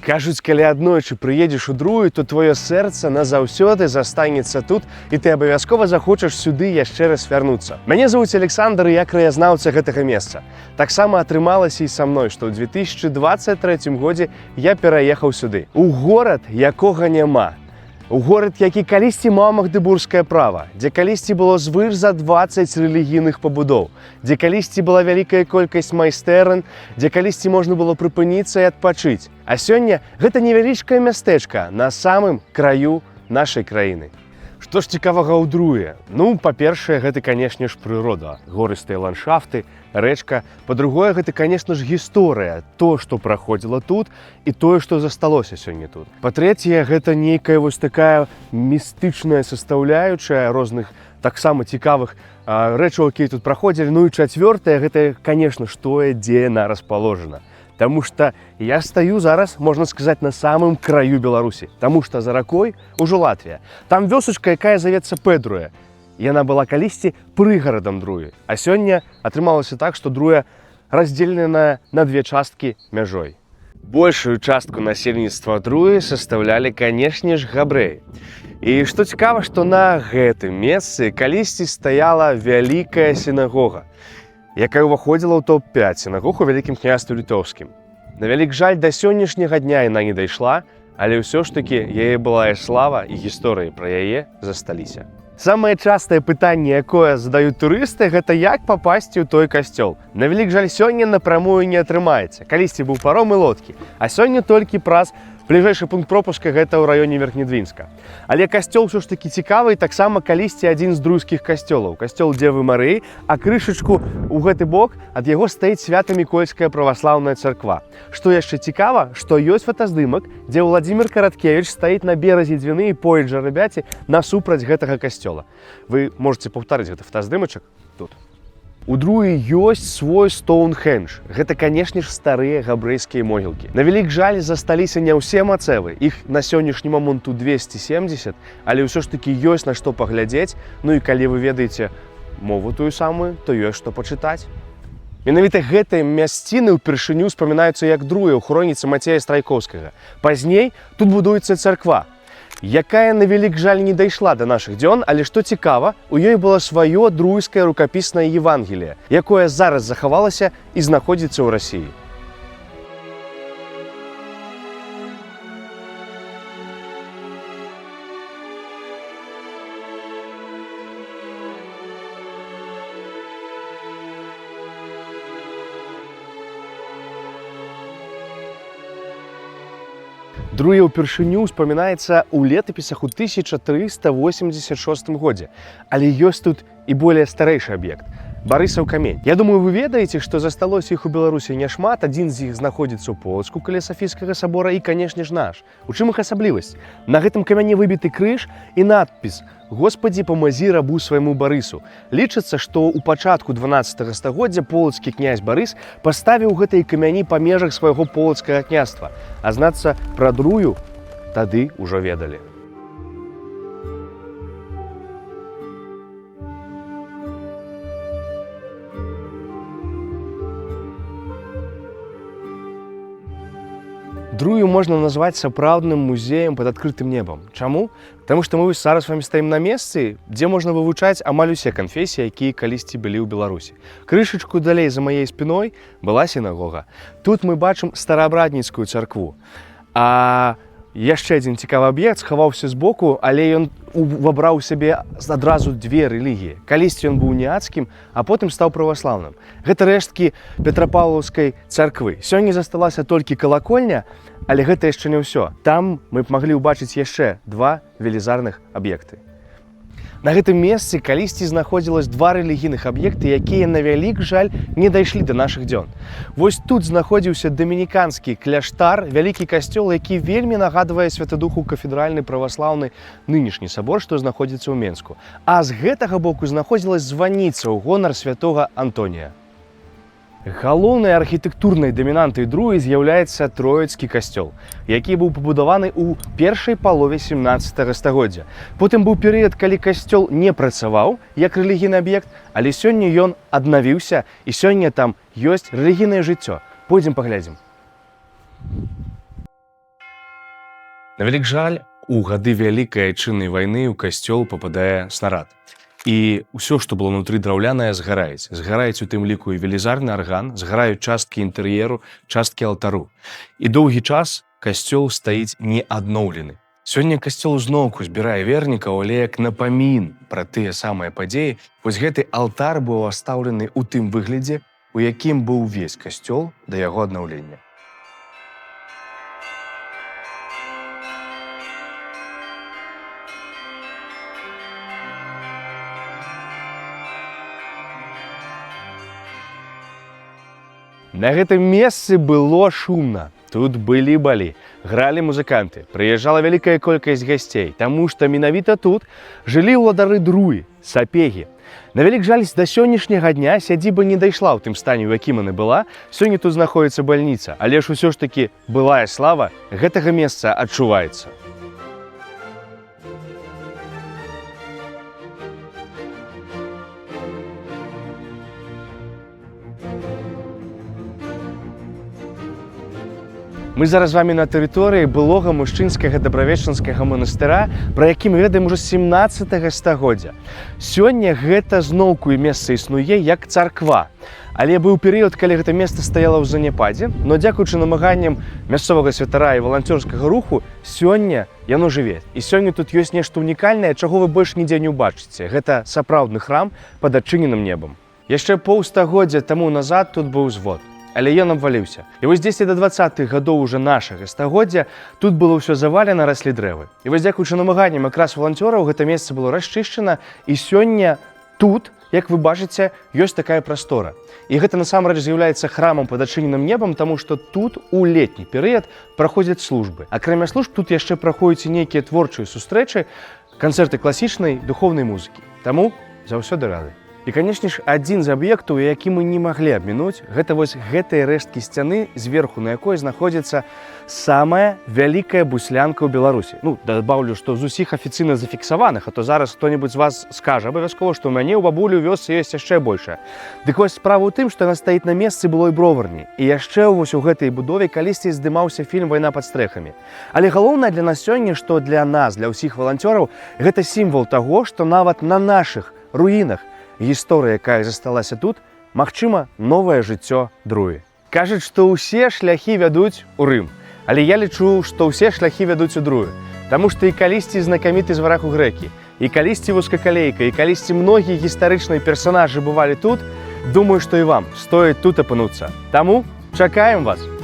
Кажуць, калі аднойчы прыедзеш у Друю, то твоё сэрца назаўсёды застанецца тут, і ты абавязкова захочаш сюды яшчэ раз вярнуцца. Мяне завуць Александр, і я краязнаўца гэтага месца. Таксама атрымалася і са мной, што ў 2023 годзе я пераехаў сюды. У горад, якога няма. У горад, які калісьці маў магдэбургскае права, дзе калісьці было звыш за 20 рэлігійных пабудоў, дзе калісьці была вялікая колькасць майстэран, дзе калісьці можна было прыпыніцца і адпачыць. А сёння гэта невялічкае мястэчка на самым краю нашай краіны. Што ж цікавага ў Друе? Ну, па-першае, гэта, канешне ж, прырода, горыстыя ландшафты, рэчка. Па-другое, гэта, канешне ж, гісторыя, то, што праходзіла тут і тое, што засталося сёння тут. Па-трэцяе, гэта нейкая вось такая містычная састаўляючая розных таксама цікавых рэчаў, якія тут праходзілі. Ну і чацвёртае, гэта, канешне ж, тое, дзе яна расположена. Таму што я стаю зараз, можна сказаць, на самым краю Беларусі. Таму што за ракой ужо Латвія. Там вёсачка, якая завецца Педруя. Яна была калісьці прыгарадам Друі. А сёння атрымалася так, што Друя раздзеленая на две часткі мяжой. Большую частку насельніцтва Друі састаўлялі, канешне ж, габрэі. І што цікава, што на гэтым месцы калісьці стаяла вялікая сінагога, якая ўваходзіла ў топ-5 сінагог у Вялікім Княстве Літоўскім. На вялік жаль, да сённяшняга дня яна не дайшла, але ўсё ж такі яе былая слава і гісторыі пра яе засталіся. Самае частае пытанне, якое задаюць турысты, гэта як папасці ў той касцёл. На вялік жаль, сёння напрамую не атрымаецца. Калісьці быў паром і лодкі, а сёння толькі праз бліжэйшы пункт пропуска, гэта ў раёне Верхнедвінска. Але касцёл ўсё ж такі цікавы, таксама калісьці адзін з друйскіх касцёлаў, касцёл Дзевы Марыі, а крышачку ў гэты бок ад яго стаіць Свята-Мікольская праваслаўная царква. Што яшчэ цікава, што ёсць фотаздымак, дзе Владимир Караткевич стаіць на беразе Дзвіны і поіць жарабяці насупраць гэтага касцёла. Вы можете паўтарыць гэты фотаздымачак тут. У Друі ёсць свой Стоунхендж. Гэта, канешне ж, старыя габрэйскія могілкі. На вялік жаль, засталіся не ўсе мацэвы. Іх на сённяшні момант тут 270, але ўсё ж такі ёсць на што паглядзець. Ну і калі вы ведаеце мову тую самую, то ёсць што пачытаць. Менавіта гэтыя мясціны ўпершыню ўспамінаюцца як Друя ў хроніцы Мацея Страйкоўскага. Пазней тут будуецца царква, якая, на вялік жаль, не дайшла да нашых дзён, але што цікава, у ёй было сваё друйскае рукапіснае Евангелие, якое зараз захавалася і знаходзіцца ў Расіі. Друя ўпершыню ўспамінаецца ў летапісах у 1386 годзе. Але ёсць тут і более старэйшы аб'ект. Барысаў камень. Я думаю, вы ведаеце, што засталося іх у Беларусі няшмат. Адзін з іх знаходзіцца ў Полацку каля Сафійскага сабора і, канешне ж, наш. У чым іх асаблівасць? На гэтым камяне выбіты крыж і надпіс: «Господи, памазі рабу свайму Барысу». Лічыцца, што ў пачатку 12 стагоддзя полацкі князь Барыс паставіў гэтыя камяні па межах свайго Полацкага княства. А знацца, пра Друю тады ўжо ведалі. Друю можна назваць сапраўдным музеем пад адкрытым небам. Чаму? Таму што мы вось зараз з вами стаім на месцы, дзе можна вывучаць амаль усе канфесіі, якія калісьці былі ў Беларусі. Крышачку далей за маей спіной была сінагога. Тут мы бачым стараабрадніцкую царкву. А яшчэ адзін цікавы аб'ект схаваўся збоку, але ён увабраў у сябе адразу дзве рэлігіі. Калісьці ён быў уніяцкім, а потым стаў праваслаўным. Гэта рэшткі Петрапаўлаўскай царквы. Сёння засталася толькі калакольня, але гэта яшчэ не ўсё. Там мы б маглі ўбачыць яшчэ два велізарных аб'екты. На гэтым месцы калісьці знаходзілась два рэлігійных аб'екты, якія, на вялік жаль, не дайшлі да нашых дзён. Вось тут знаходзіўся дамініканскі кляштар, вялікі касцёл, які вельмі нагадвае Святадуху кафедральны праваслаўны нынешні сабор, што знаходзіцца ў Менску. А з гэтага боку знаходзілась званіца ў гонар святога Антонія. Галоўнай архітэктурнай дамінантай Друі з'яўляецца Троіцкі касцёл, які быў пабудаваны ў першай палове 17 стагоддзя. Потым быў перыяд, калі касцёл не працаваў як рэлігійны аб'ект, але сёння ён аднавіўся, і сёння там ёсць рэлігійнае жыццё. Пойдзем паглядзім. На вялік жаль, у гады Вялікай Айчыннай вайны ў касцёл пападае снарад. І ўсё, што было ўнутры драўлянае, згараюць. Згараюць у тым ліку і велізарны арган, згараюць часткі інтэр'еру, часткі алтару. І доўгі час касцёл стаіць не адноўлены. Сёння касцёл зноўку збірае вернікаў, але як напамін пра тыя самыя падзеі, вось гэты алтар быў астаўлены ў тым выглядзе, у якім быў увесь касцёл да яго аднаўлення. На гэтым месцы было шумна. Тут былі балі, гралі музыканты, прыязджала вялікая колькасць гасцей, таму што менавіта тут жылі ўладары Друі, Сапегі. На вялік жаль, да сённяшняга дня сядзіба не дайшла ў тым стане, у якім яна была. Сёння тут знаходіцца бальніца, але ж усё ж такі былая слава гэтага месца адчуваецца. Мы зараз з вами на тэрыторыі былога мужчынскага Дабравешчанскага манастыра, пра які мы ведаем ужо 17 стагоддзя. Сёння гэта зноўку і месца існуе як царква. Але быў перыяд, калі гэта месца стаяла ў заняпадзе, но дзякуючы намаганням мясцовага святара і валанцёрскага руху, сёння яно жыве. І сёння тут ёсць нешта унікальнае, чаго вы больш нідзе не ўбачыце. Гэта сапраўдны храм пад адчыненым небам. Яшчэ паўстагоддзя таму назад тут быў звод, але ён абваліўся. І вось дзесьці да 20-х гадоў уже нашага стагоддзя тут было ўсё завалена, раслі дрэвы. І вось дзякуючы намаганням якраз валанцёраў гэта месца было расчышчана, і сёння тут, як вы бачыце, ёсць такая прастора. І гэта насамрэч з'яўляецца храмам пад адчыненым небам, таму што тут у летні перыяд праходзяць службы. Акрамя служб тут яшчэ праходзяць і нейкія творчыя сустрэчы, канцэрты класічнай духоўнай музыкі. Таму заўсёды рады. І, канешне ж, адзін з аб'ектаў, які мы не маглі абмінуць, гэта вось гэтыя рэшткі сцяны, зверху на якой знаходзіцца самая вялікая буслянка ў Беларусі. Ну, дабаўлю, што з усіх афіцыйна зафіксаваных, а то зараз хто-небудзь з вас скажа абавязкова, што ў мяне ў бабулі ў вёсцы ёсць яшчэ большая. Дык вось, справа ў тым, што яна стаіць на месцы былой броварні. І яшчэ вось у гэтай будове калісьці здымаўся фільм «Вайна пад стрэхамі». Але галоўнае для нас сёння, што для нас, для ўсіх валанцёраў, гэта сімвал таго, што нават на нашых руінах гісторыя, якая засталася тут, магчыма, новае жыццё Друі. Кажуць, што ўсе шляхі вядуць у Рым. Але я лічу, што ўсе шляхі вядуць у Друю. Таму што і калісьці знакаміты зварах у грэкі, і калісьці вузкакалейка, і калісьці многія гістарычныя персанажы бывалі тут, думаю, што і вам стоіць тут апынуцца. Таму чакаем вас!